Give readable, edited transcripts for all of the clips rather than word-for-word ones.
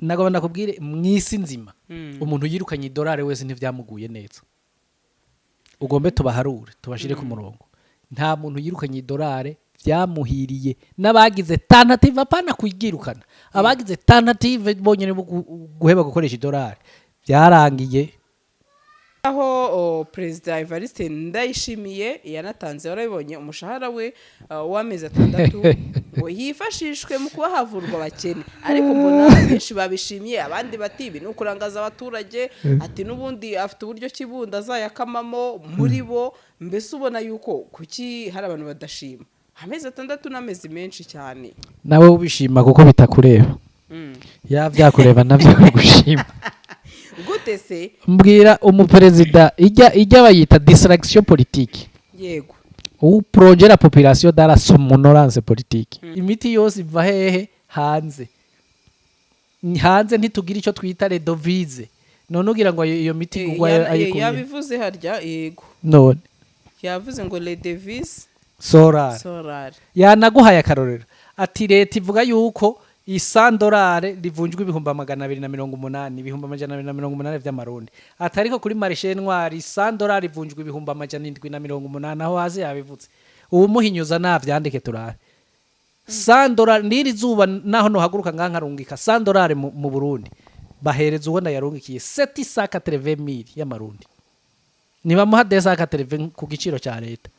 Nagomba ndakubwire, mw'isi nzima, umuntu yirukanye idolari wese ntivyamuguye neza. Ugombe tubaharure, tubashire ku murongo. Nta muntu yirukanye idolari vyamuhiriye. N'abagize tentative, apana kuyirukana, abagize tentative bonyene bo guheba gukoresha idolari, byarangiye. Aho Perezida Evariste Ndayishimiye yanatanze, warabibonye, umushahara we w'amezi 6 ngo yifashishwe mu kuba havurwa abakene. Ariko mbona benshi babishimye, abandi bati ibi ni ukurangaza abaturage, ati n'ubundi afite uburyo kibunda azayakamamo muri bo. Mbese ubona yuko kuki hari abantu badashima? Amezi 6 n'amezi menshi cyane. Nawe ubishima kuko bitakureba. Ya, byakureba navyo gushima. Gute se? Mbwira, umuperezida ijya bayita distraction politique ou plonger la population dans la somnolence politique. Imiti yose iva hehe? Hanze. Ni hanze, ntitugira icyo twita les devises. None ugira ngo iyo miti igurwa ayikuye? Yabivuze harya, yego. None? Yavuze ngo les devises sorare. Sorare. Yanaguhaye akarorero, ati leta ivuga yuko isandorare rivunjwa 280,000, 280,000 vy'amarundi, ati ariko kuri marché noir isandorare ivunjwa 780,000. Aho hasi yabivuze. Uwumuhinyuza navyandike turabe. Sandorare n'iri zuba, naho nohaguruka ngaha nkarungika sandorare mu Burundi, bahereza uwo ndayarungikiye 780 mille y'amarundi, nibamuha 280 ku giciro cya leta.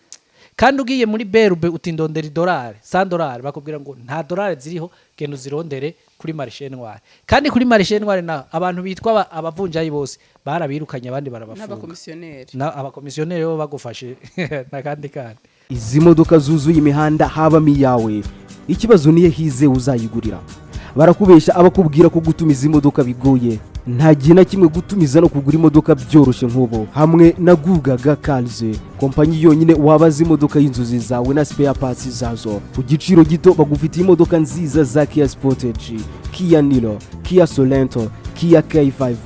Kandi ugiye muri BRB uti ndondera idolari, 100 dolari, bakubwira ngo nta dolari ziriho, genda uzirondere kuri marché noir. Kandi kuri marché noir na abantu bitwa abavunjayi bose barabirukanye, abandi barabafunga. N'abakomisiyoneri. Na abakomisiyoneri bo bagufashe n'akandi kandi. Izi modoka zuzuye imihanda habamo iyawe? Ikibazo niyo hize uzayigurira. Barakubeshya abakubwira ko gutumiza imodoka bigoye. Nta gihe na kimwe gutumiza no kugura imodoka byoroshye nk'ubu hamwe na Gugaga Cars, kompanyi yonyine wabaza imodoka y'inzozi zawe na spare parts zazo ku giciro gito. Bagufitiye imodoka nziza za Kia Sportage, Kia Niro, Kia Sorento, Kia K5,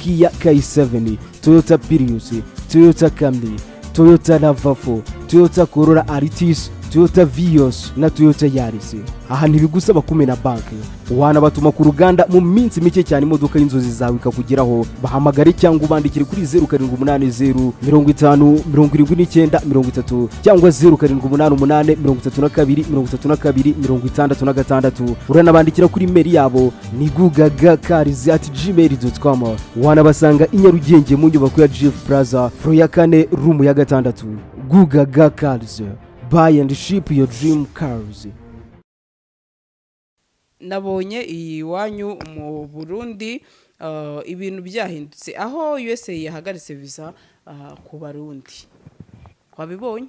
Kia K7, Toyota Prius, Toyota Camry, Toyota RAV4, Toyota Corolla Altis, Toyota Vios na Toyota Yaris. Aha ntibigusaba kumena banki, wanabatuma ku ruganda mu minsi mike cyane imodoka y'inzozi zawe ikakugeraho. Bahamagare cyangwa ubandikire kuri 0780507930 cyangwa 0788323266. Uranabandikira kuri email yabo ni gugagacars@gmail.com. Wanabasanga i Nyarugenge mu nyubako ya GF Plaza, floor ya kane, room ya gatandatu. Gugaga Cars, buy and ship your dream cars. Nabonye iwanyu mu Burundi ibintu byahindutse, aho USA yahagaritse visa ku Barundi. Wabibonye?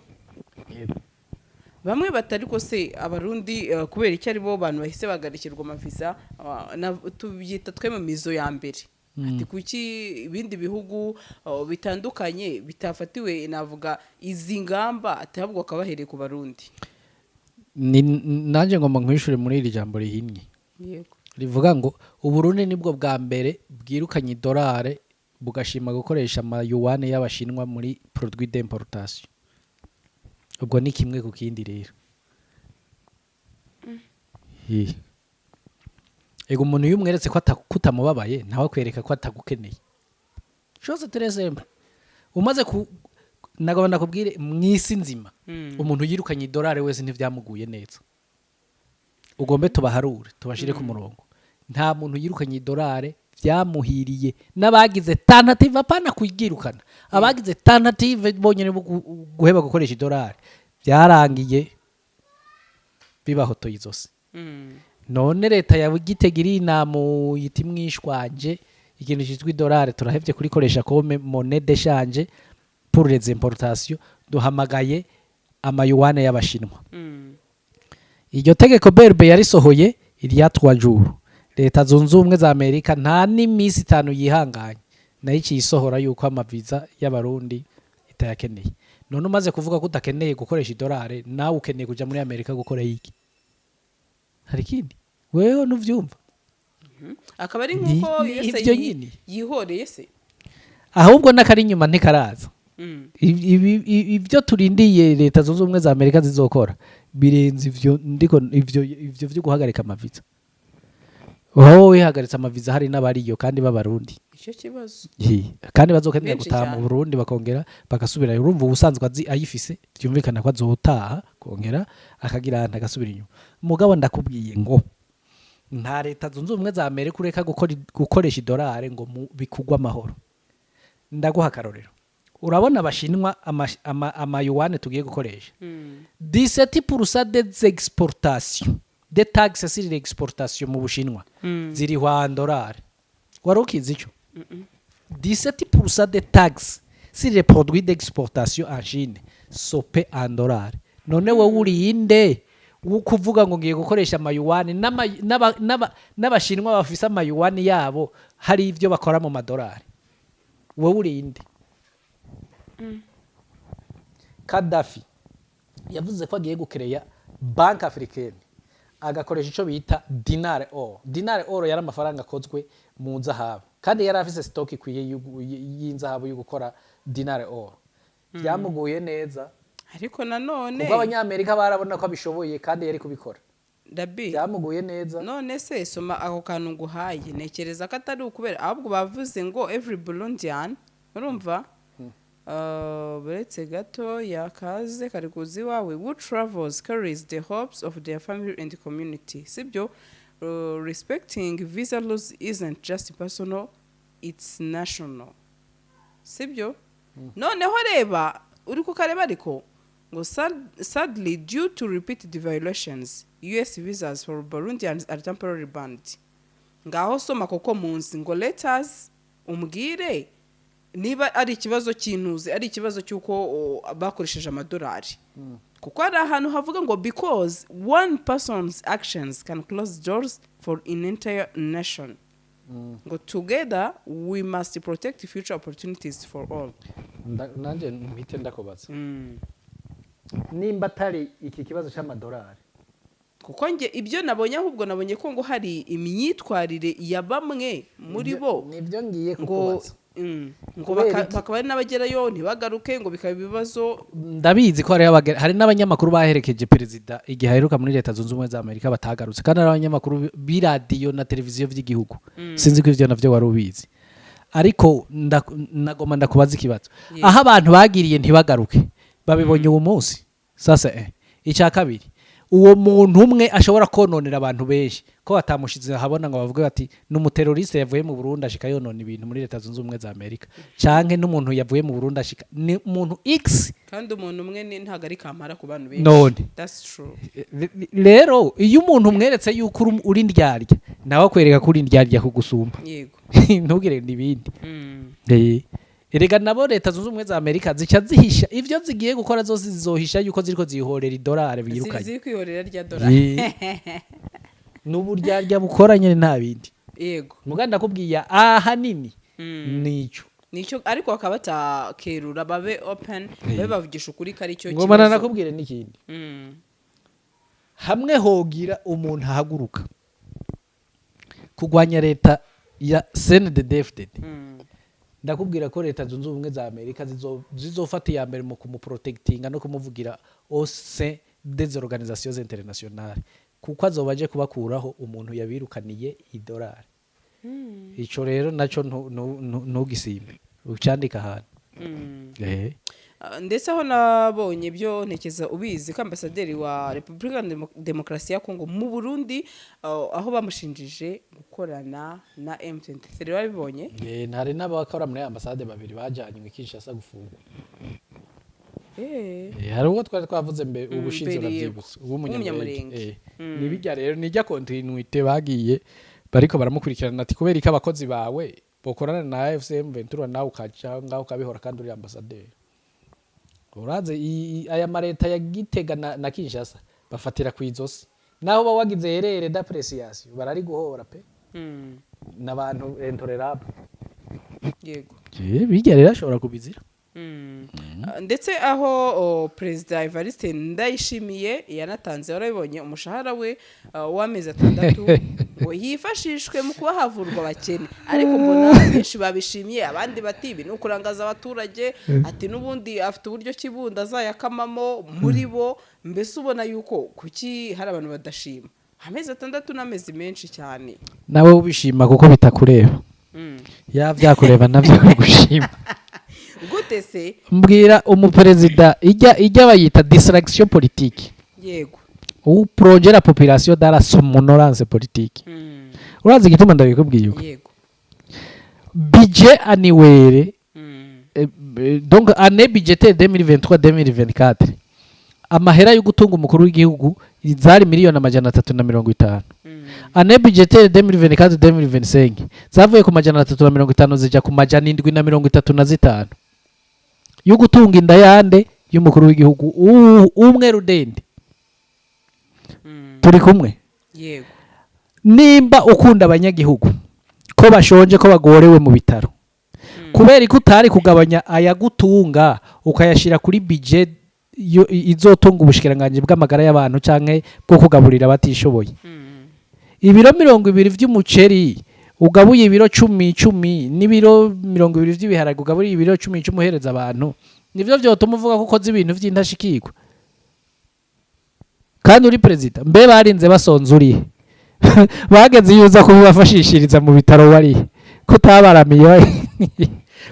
Bamwe batari ko se Abarundi, kubera icyo ari bo bantu bahise bahagarikirwa amavisa, tubyita twe mu mizo ya mbere, ati kuki ibindi bihugu bitandukanye bitafatiwe, navuga, izi ngamba, ati ahubwo bakaba bahereye ku Barundi? Ni nanjye ngomba nkwishure muri iri jambo rihinnye rivuga ngo Uburundi nibwo bwa mbere bwirukanye idolare, bugashima gukoresha amayuwane y'Abashinwa muri produit d'importation. Ubwo ni kimwe ku kindi rero. Hi. Ego, umuntu iyo umweretse ko kutamubabaye, nawe akwereka ko atagukeneye. Chose très simple. Umaze ku nagomba ndakubwire, mw'isi nzima, umuntu yirukanye idolari wese ntivyamuguye neza. Ugombe tubaharure, tubashire ku murongo. Nta muntu yirukanye idolari vyamuhiriye. N'abagize tentative, apana kuyirukana, abagize tentative bonyene bo guheba gukoresha idolari, byarangiye bibahotoye izosi. None leta ya Gitega irinamuye iti mwishwanje, ikintu cyitwa idolari turahevye kurikoresha comme monnaie d'échange pour les importations, duhamagaye amayuwane y'Abashinwa. Iryo tegeko BRB yarisohoye irya 3 jours, Leta Zunze Ubumwe za Amerika nta n'iminsi 5 yihanganye, nayo iciye isohora yuko amaviza y'Abarundi itayakeneye. None umaze kuvuga ko udakeneye gukoresha idolari, nawe ukeneye kuja muri Amerika gukora iki? Hari ikindi wewe nuvyumva? Akaba ari nk'uko Ni USA ivyo nyine. yihoreye se? Ahubwo n'akari inyuma ntikaraza. Ibyo turindiye Leta Zunze Ubumwe za Amerika zizokora birenze ivyo. Ndiko ivyo vyo guhagarika amaviza. Wowe wihagaritse amaviza, hari n'abariyo kandi b'Abarundi. Icyo kibazo. Kandi bazokenera Benshi gutaha mu cyane. Burundi, bakongera bagasubirayo. Urumva, ubusanzwe azi ayifise, byumvikana ko azotaha kongera akagira ahantu agasubira inyuma. Mugabo ndakubwiye ngo nta Leta Zunze Ubumwe za Amerika ureka gukoresha idolari ngo bikugwe amahoro. Ndaguha akarorero: urabona Abashinwa, amayuwane tugiye gukoresha, 17% des exportations, des taxes sur l'exportation mu Bushinwa ziri en dolari. Wari ukizi ico? 17% des taxes sur les produits d'exportation en Chine sont payés en dollars. None wowe urinde wo kuvuga ngo ngiye gukoresha amayuwani, n'Abashinwa bafise amayuwani yabo, hari ivyo bakora mu madolari? Wowe urinde? Kadafi yavuze ko agiye gukereya Banque Africaine, agakoresha ico bita dinar or. Dinar or yari amafaranga akozwe mu nzahabu, kandi yari afise stock ikwiye y'inzahabu yo gukora dinar or. Byamuguye neza. Ariko nanone, ubwo Abanyamerika barabona ko abishoboye, kandi yari kubikora. Dabi, Byamuguye neza. None se soma ako kantu nguhaye. Ntekereza ko atari ukubera, ahubwo bavuze ngo every Burundian, urumva, buretse gato yakaze kari kuza iwawe, who travels carries the hopes of their family and community, sibyo? Respecting visa laws isn't just personal, it's national, sibyo? Noneho reba, uri kukareba, ariko ngo sadly, due to repeated violations, US visas for Burundians are temporarily banned. Ngaho soma koko munsi ngo letters, umbwire niba ari ikibazo cy'intuzi, ari ikibazo cy'uko bakoresheje amadolari, kuko hari ahantu havuga ngo because one person's actions can close doors for an entire nation, ngo together we must protect future opportunities for all. Nanjye mpite ndakubaza nimba atari iki kibazo cy'amadolari. Kuko njye ibyo nabonye, ahubwo nabonye ko ngo hari imyitwarire ya bamwe muri bo. Nibyo ngiye ngo kukubaza. Ngo Kubera iki? Bakaba ari n'abagerayo ntibagaruke, ngo bikaba ibibazo. Ndabizi ko hari n'abanyamakuru baherekeje perezida igihe aheruka muri Leta Zunze Ubumwe za Amerika batagarutse, kandi ari abanyamakuru b'iradiyo na televiziyo by'igihugu. Sinzi ko ivyo navyo wari ubizi, ariko nagoma ndakubaza ikibazo. Aho abantu bagiriye ntibagaruke babibonye uwo munsi sasa. Icya kabiri, uwo muntu umwe ashobora kononera abantu benshi, ko batamushize ahabona ngo bavuge bati ni umuteroriste yavuye mu Burundi ashika yonona ibintu muri Leta Zunze Ubumwe za Amerika, canke n'umuntu yavuye mu Burundi ashika ni umuntu X. Kandi umuntu umwe ntabwo ari kamara ku bantu benshi. None. That's true. Rero iyo umuntu umweretse yuko uri indyarya, nawe akwereka ko uri indyarya kugusumba. Ntugire n'ibindi. Erega nabo Leta Zunze Ubumwe za Amerika zica zihisha ivyo zigiye gukora zose, zizohisha yuko ziriko zihorera idolari birukanye. Ziri kwihorera rya dolari. N'uburyarya bukora nyene, nta bindi. Muga ndakubwiye, ahanini nico. Nicyo, ariko bakaba batakerura, babe open, babe bavugisha ukuri ko ari cyo Ngoma nakubwire n'ikindi. Hamwe hogira umuntu ahaguruka kurwanya leta ya CNDD-FDD, ndakubwira ko Leta Zunze Ubumwe za Amerika zizofata iya mbere mu kumuprotectinga no kumuvugira au sein des organisations internationales, kuko azoba aje kubakuraho umuntu yabirukaniye idolari. Ico rero naco ntugisimbe, ucandika ahantu. Ah, ndetse aho nabonye byo, ntekeza ubizi ko ambasaderi wa Repubulika ya Demokarasi ya Kongo mu Burundi, aho bamushinjije gukorana na M23, wabibonye? Hari n'abakora muri ambasade babiri bajanywe i Kinshasa gufungwa. Hari ubwo twari twavuze mbere ubushize. Mbere, Urabyibutse? Yego. W'Umunyamurenge. W'Umunyamurenge. Nibijya rero nijya continuité, bagiye bariko baramukurikirana ati kubera ko abakozi bawe bokorana na AFC M23, nawe ukaca ngaho ukabihora kandi uri ambasaderi. Uraze aya mareta ya Gitega na Kinshasa bafatira ku izosi, naho uba wagize erreur d'appréciation barari guhora pe. N'abantu intolérable. Bijya rero ashobora kubizira. Ah, ndetse aho perezida Evariste Ndayishimiye yanatanze, warabibonye, umushahara we w'amezi 6 ngo yifashishwe mu kuba havurwa abakene, ariko mbona benshi babishimye, abandi bati ibi ni ukurangaza abaturage, ati n'ubundi afite uburyo kibunda azayakamamo muri bo. Mbese ubona yuko kuki hari abantu badashima, Amezi 6 n'amezi menshi cyane. Nawe ubishima kuko bitakureba. Ya, byakureba nabyo gushima. Gute se? Mbwira, umuperezida ijya bayita distraction politique, ou plonger la population dans la somnolence politique. Urazi igituma ndabikubwiye uko? Yego. Budget annuel, donc année budgétaire 2023 2024, amahera yo gutunga umukuru w'igihugu zari miliyoni 350. Année budgétaire 2024 2025 zavuye ku 350 zija ku 735 yo gutunga inda yande? Y'umukuru w'igihugu umwe rudende. Turi kumwe? Yego. Nimba ukunda abanyagihugu, ko bashonje, ko bagorewe mu bitaro, kubera ko utari kugabanya ayagutunga ukayashyira kuri budget izotunga ubushikiranganji bw'amagara y'abantu canke bwo kugaburira abatishoboye? Ibiro 20 vy'umuceri ugabuye ibiro cumi cumi, n'ibiro 20 vy'ibiharage ugabuye ibiro cumi cumi, uhereza abantu, nivyo vyotuma uvuga ko ukoze ibintu vy'intashikirwa kandi uri perezida? Mbe barinze basonza urihe? Bageze iyo uza kubibafashishiriza mu bitaro warihe?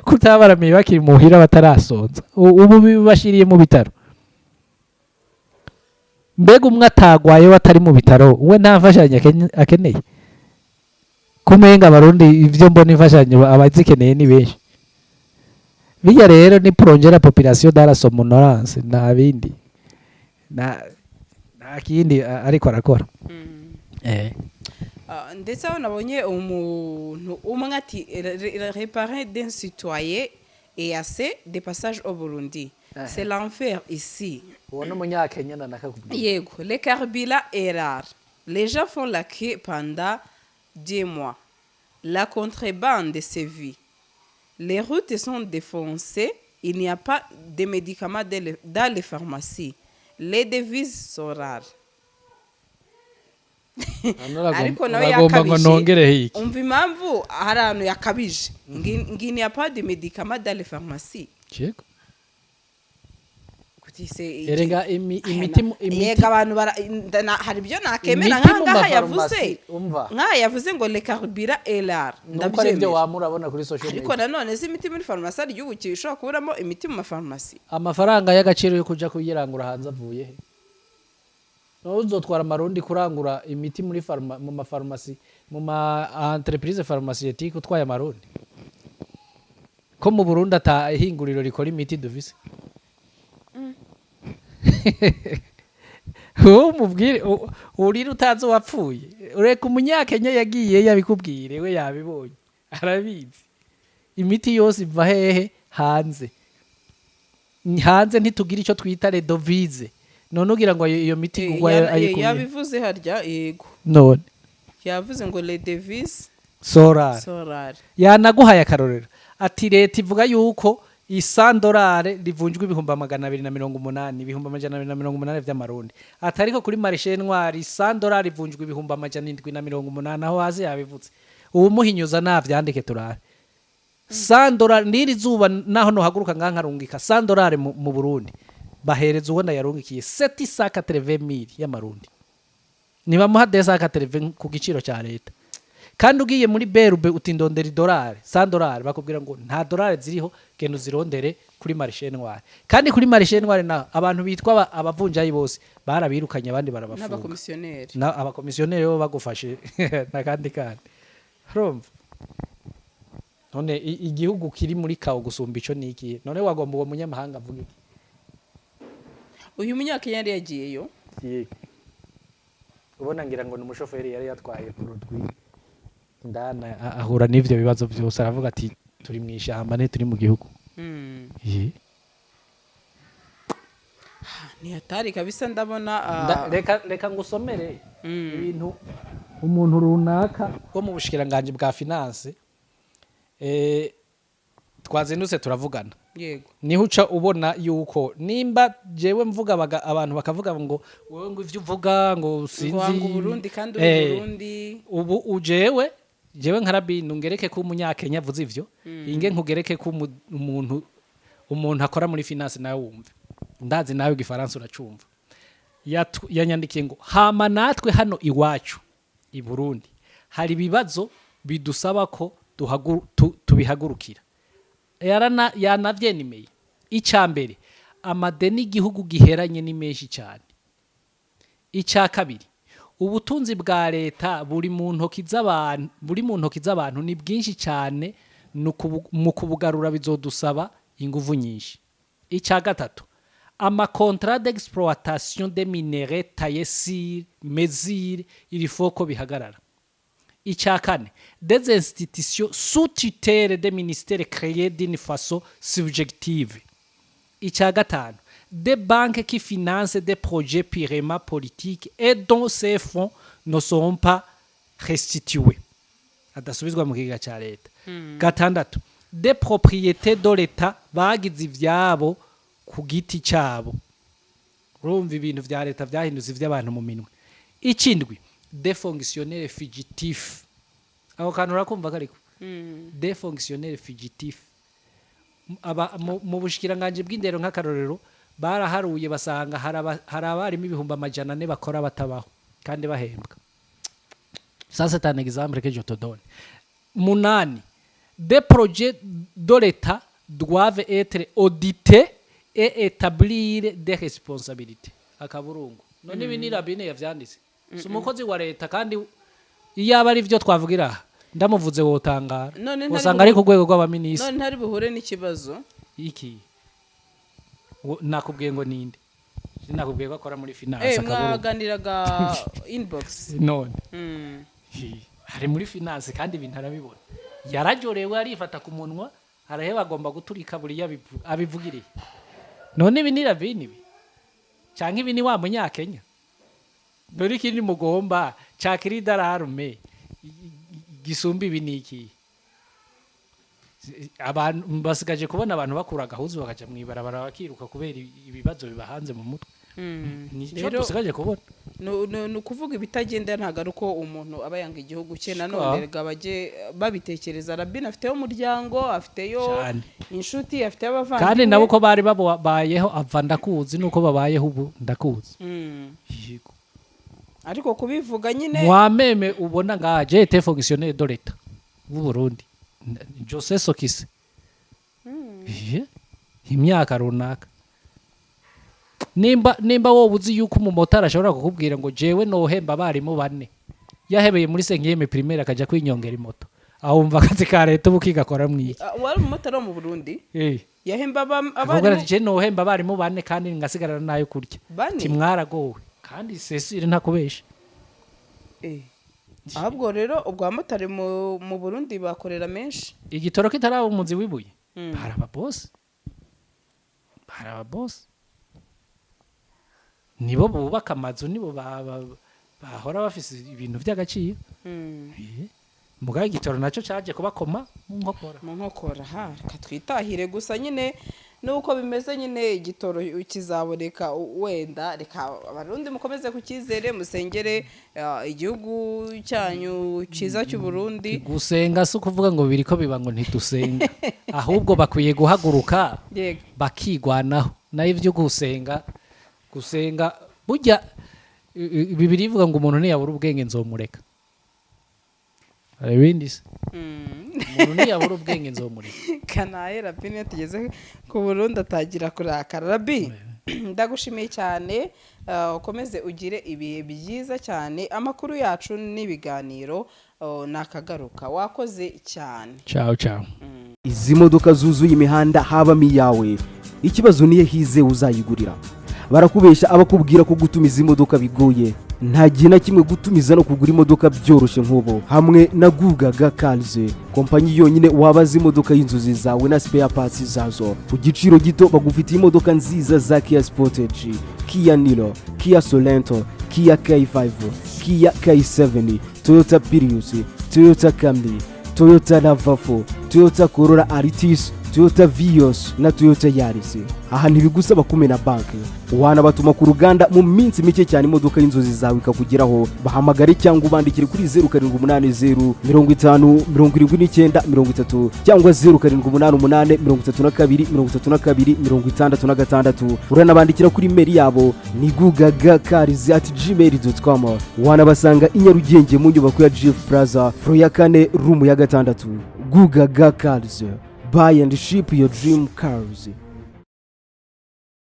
Kutabaramiye bakiri muhira batarasonza? Ubu bibashiriye mu bitaro. Mbega umwe atagwaye, we atari mu bitaro, we nta mfashanyo akeneye? Kumenga Abarundi, ivyo mbona, imfashanyo abazikeneye ni benshi. Bijya rero ni plonger la population dans la somnolence, nta bindi, nta kindi ariko arakora. Ah, ndetse aho nabonye umuntu umwe ati: "Réparer d'un citoyen EAC de passage au Burundi, c'est l'enfer ici." Uwo ni umunyakenya nanakakubwira. Yego. "Le carburant est rare, les gens font la queue pendant 2 mois, la contrebande sévit, les routes sont défoncées, il n'y a pas de médicaments dans les pharmacies, les devises sont rares." Ariko nawe Uragomba ngo yakabije. nongereho iki? Umva impamvu hari ahantu yakabije: "Il n'y a pas de médicaments dans les pharmacies." Yego. Kuti se Erega imiti imiti Yego, abantu hari ibyo nakemera. Imiti mu Nk'ahangaha yavuze mafarumasi, umva. Nk'aha yavuze ngo "le carburant est rare", Nuko ari byo ndabyemera. wama urabona kuri social Ariko media. nanone si imiti muri farumasi, hari igihugu gishobora kuburamo imiti mu mafarumasi? Amafaranga y'agaciro yo kuja kuyirangura hanze avuye he? Nawe uzotwara amarundi kurangura imiti mu mafarumasi, mu ma entreprise pharmaceutique, utwaye amarundi, ko mu Burundi ata ihinguriro rikora imiti dufise? Wowe umubwire urira utazi uwapfuye. Ureka umunyakenya yagiye yabikubwire, we yabibonye, arabizi. Imiti yose iva hehe? Hanze. Hanze ntitugira icyo twita les devises. None ugira ngo iyo miti igurwa ayikuye? Yabivuze harya, yego. None Yavuze ngo "les devises sont rares." Sont rares. Yanaguhaye akarorero ati leta ivuga yuko isandorare rivunjwa 280,000, 280,000 vy'amarundi, ati ariko kuri marché noir isandorare rivunjwa 780,000. Aho hasi yabivuze. Uwumuhinyuza navyandike turabe. Sandorare n'iri zuba naho nohaguruka ngaha nkarungika sandorare mu Burundi, bahereza uwo ndayarungikiye 780 mille y'amarundi, nibamuha 280 ku giciro cya leta. Kandi ugiye muri BRB uti ndondera idolari, 100 dolari, bakubwira ngo nta dolari ziriho, genda uzirondere kuri marché noir. Kandi kuri marché noir naho abantu bitwa abavunjayi bose barabirukanye, abandi barabafunga. N'abakomisiyoneri. Na abakomisiyoneri bo bagufashe n'akandi. Kandi urumva none igihugu kiri muri kawo gusumba ico ni ikihe? None wagomba uwo munyamahanga avuga iki? Uyu munyakenya yari yagiyeyo. Ubona ngira ngo ni umushoferi yari yatwaye produit indani, ahura n'ivyo bibazo byose, aravuga ati turi mu ishyamba, ntituri mu gihugu. Ye. Ntihatari kabisa, ndabona. Reka ngusomere ibintu umuntu runaka wo mu bushikiranganji bwa finance, twazindutse turavugana. Niho uca ubona yuko nimba jewe mvuga abantu bakavuga ngo wowe, ngo ivyo uvuga ngo sinzi. Ngo wanga Uburundi kandi uri Burundi. Ubu ujewe jewe nka Rabini, ngereke ko umunyakenya avuze ivyo, inge nkugereke ko umuntu akora muri finance nawe wumve. Ndazi nawe igifaransa uracumva. Yanyandikiye ngo: "Hama natwe hano iwacu i Burundi hari ibibazo bidusaba ko tubihagurukira." Yanavyenimeye. Icya mbere, amadeni igihugu giheranye ni menshi cyane. Icya kabiri, ubutunzi bwa leta buri mu ntoki z'abantu ni bwinshi cyane, mu kubugarura bizodusaba inguvu nyinshi. Icya gatatu, ama contrats d'exploitation des minerais taillés sur mesure, il faut ko bihagarara. Icya kane, des institutions sous tutelle des ministères créées d'une façon subjective. Icya gatanu, des banques qui financent des projets purement politiques et dont ces fonds ne seront pas restitués, adasubizwa mu kigega cya leta. Gatandatu, des propriétés de l'État bagize ivyabo ku giti cyabo. Urumva ibintu vya leta vyahindutse ivy'abantu mu minwe. Ikindwi, des fonctionnaires fugitifs. Ako kantu urakumva kariko des fonctionnaires fugitifs. Aba mu bushikiranganji bw'indero, nk'akarorero, baraharuye basanga hari abarimu 400,000 bakora batabaho kandi bahembwa. Ça, c'est un exemple que je te donne. Munani, des projets de l'État doivent être audités et établir des responsabilités. Akaburungu. None ibi ni Rabine yavyanditse, si umukozi wa leta, kandi iyo aba ari byo twavugira aha ndamuvuze wotangara. None ntari Usanga ari ku rwego rw'abaminisitiri. None ntari buhure n'ikibazo? Iki? Nakubwiye ngo ninde? Nakubwiye ko akora muri finance. Akaburungu. Mwaganiraga inbox? None hari muri finance, kandi ibintu arabibona. Yarajorewe, arifata ku munwa, araheba, agomba guturika buri abivugiriye. None ibi ni Rabini ibi, canke ibi ni wa Munyakenya? Dore ikindi mugomba ca cri d'alarme gisumba ibi ni iki? Abantu basigaje kubona abantu bakura agahuzu bakaja mw'ibarabara bakiruka kubera ibibazo bibahanze mu mutwe. Nico Rero dusigaje kubona. Ni ukuvuga ibitagenda, ntabwo ari uko umuntu aba yanga igihugu cye. Nanone rega bajye babitekereza, Rabine afiteyo umuryango, afiteyo Cyane. inshuti, afiteyo abavandimwe. Kandi nabo uko bari babayeho ava ndakuzi, nuko babayeho ubu ndakuzi. Yego. Ariko kubivuga nyine. Mwameme ubona nga j'ai été fonctionnaire de l'État w'u Burundi, Jose Sokise. Imyaka runaka, nimba wowe uzi yuko umumotari ashobora kukubwira ngo jewe nohemba abarimu bane, yahebeye muri cinquième primaire akaja kwinyongera imoto, ahumva akazi ka leta ubu kigakora mwiki? Ah, wari umumotari wo mu Burundi? Eh. Yahemba Akubwira abarimu ati: "Je nohemba abarimu bane kandi ngasigarana nayo kurya." Bane? Ati: "Mwaragowe." Kandi Cecile ntakubesha. Ahubwo rero ubwo abamotari mu Burundi bakorera menshi. Igitoro kitaraba umuzi w'ibuye, bari ababosi, bari ababosi, nibo bubaka amazu, nibo bahora bafise ibintu by'agaciro. Mugabo igitoro nacyo caje kubakoma mu nkokora. Mu nkokora. Ha, reka twitahire gusa nyine nuko bimeze nyine, igitoro kizaboneka wenda. Reka Abarundi mukomeze kucyizere, musengere igihugu cyanyu cyiza cy'u Burundi. Gusenga si ukuvuga ngo biriko biba ngo ntidusenga, ahubwo bakwiye guhaguruka bakigwanaho. Nayo ibyo gusenga, gusenga burya Bibiliya ivuga ngo umuntu ntiyabura ubwenge nzomureka. Hari ibindi se? Umuntu ntiyabura ubwenge nzomureka. Kanaye Rabine iyo tugeze ku Burundi atangira kurakara. Rabi, ndagushimiye cyane, ukomeze ugire ibihe byiza cyane. Amakuru yacu n'ibiganiro nakagaruka. Wakoze cyane. Ciao ciao. Izi modoka zuzuye imihanda habamo iyawe? Ikibazo niyo hize uzayigurira. Barakubesha abakubwira ko gutumiza imodoka bigoye. Nta gihe na kimwe gutumiza no kugura imodoka byoroshye nk'ubu hamwe na Gugaga Cars, kompanyi yonyine wabaza imodoka y'inzozi zawe na spare parts zazo ku giciro gito. Bagufitiye imodoka nziza za Kia Sportage, Kia Niro, Kia Sorento, Kia K5, Kia K7, Toyota Prius, Toyota Camry, Toyota RAV4, Toyota Corolla Altis. Toyota Vios na Toyota Yaris. Aha ntibigusaba kumena banki, wanabatuma ku ruganda mu minsi mike cyane imodoka y'inzozi zawe ikakugeraho. Bahamagare cyangwa ubandikire kuri 0780507930 cyangwa 0788323266. Uranabandikira kuri email yabo ni gugagacars@gmail.com. Wanabasanga i Nyarugenge mu nyubako ya GF Plaza, floor ya kane, room ya gatandatu. Gugaga Cars, buy and ship your dream cars.